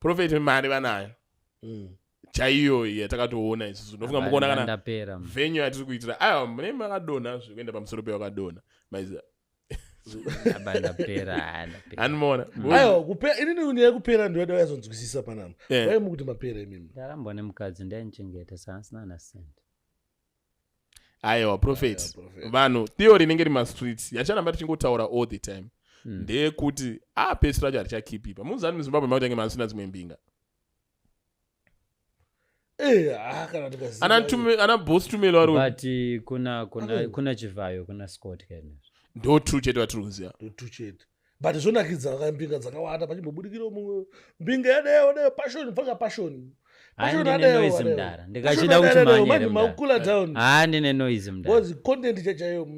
Prophet mari vanayo chaiyo yatakatoona isusu. Ndofunga mukuona kana Ndapera. Venue yatiri kuitira, aiwa, mune makadonha zvekuenda pamusoro pewakadonha maiziva. Aba ndapera, ah, ndapera. Animoona. Aiwa, kupera inini nyaya yekupera ndiyo yazonzwisisa panapa. Wai mukuti mapera imimi? Ndarambwa nemukadzi, ndainichengeta saasina na cent. Aiwa, prophet. Aiwa, prophet. Vanhu, theory inenge iri mastreets yacharamba tichingotaura all the time ndeyekuti apesi racho harichakipipa. Muzani muZimbabwe makutange masina dzimwe mbinga. Ah, kana ndikaziva. Ana boss Tumelo ari But kuna Chivhayo, kuna Scott kana. Ndo two chete vatiri kuziva. Ndotu chete, but zvonakidza mbinga dzakawanda pachimbobudikirawo mumwe mbinga yadeyo deyo Passion fanga Passion. Hayi, ndine noise mudara, ndikachida kuti mhanye here mudara? Makula down. Haa, ndine noise mudara. Because content chaiyo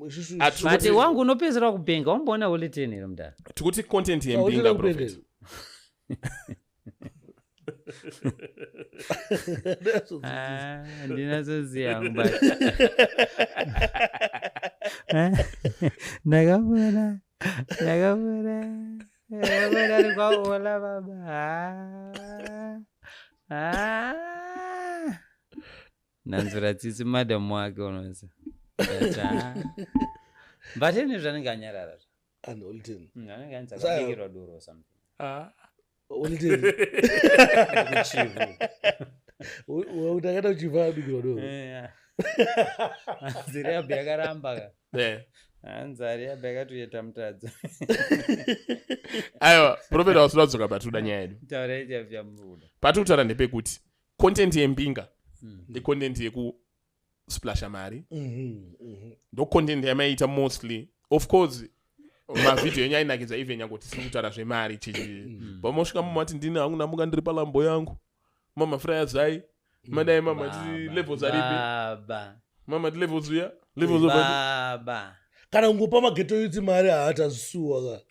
isusu Ah, But wangu unopedzera kupenga, wamboona Holy Ten here mudara? Tikuti content yembinga, prophet. Ah, ndinazoziva hangu, but ndakapona ari kwaola baba. Ah, ah. Ndanzwira tsitsi madam wake unozi. But, ah. But ine zvanenge anyarara. And Holy Ten. Anenge anzi akabikirwa doro or something. Ah. Holy Ten. Kuchivu. Ndakaenda kuchivha abikirwa doro. Hanzi rehab yakaramba ka. Hanzi rehab yakatoita mutadzi. Aiwa, prophet, wasina kudzoka patinoda nyaya yedu. Taurai chamuruda. Patiri kutaura ndepekuti content yembinga icontent yekusplasha mari. Ndo content yamaiita mostly. Of course mavhidhiyo enyu ainakidza, even nyange tisiri kutaura zvemari chichi, pamosvika mumati ndini hangu ndamuka ndiri palambo yangu, mama fraya zai madai mama ti levels aripi? Baba. Mama ti levels uya levels of Baba. Kana kungopa maghetto youth mari haatazisuwa ka.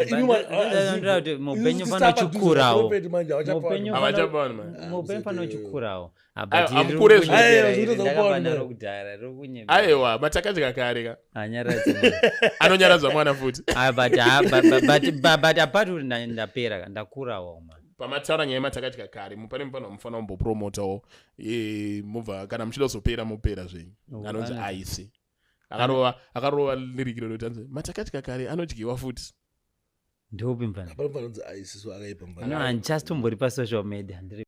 Ndinoda kuti muupenyu panochikurawo. Muupenyu Havachapa vanhu mari. Muupenyu panochikurawo. Aiwa, hamukure zve. Aiwa, zvinoita kupa vanhu Ndakabanaro mari. kudhara riri. Aiwa, matakadya kare ka. Anyaradza mwana. Anonyaradza mwana futi. Ah, but ah, but apart kuti ndapera ka, ndakurawo man. Pamataura nyaya yematakadya kare, mupane mupano mufanira kumbopromotawo, mubva kana muchida kuzopera mopera zvenyu. Oh, Anonzi Aisi akarova lirikiro rekuti anzi matakadya kare anodyiwa futi. Ndoupi mfana? Hapana panonzi aisiso akaipa. No, handichasitombori pasocial media ndiri.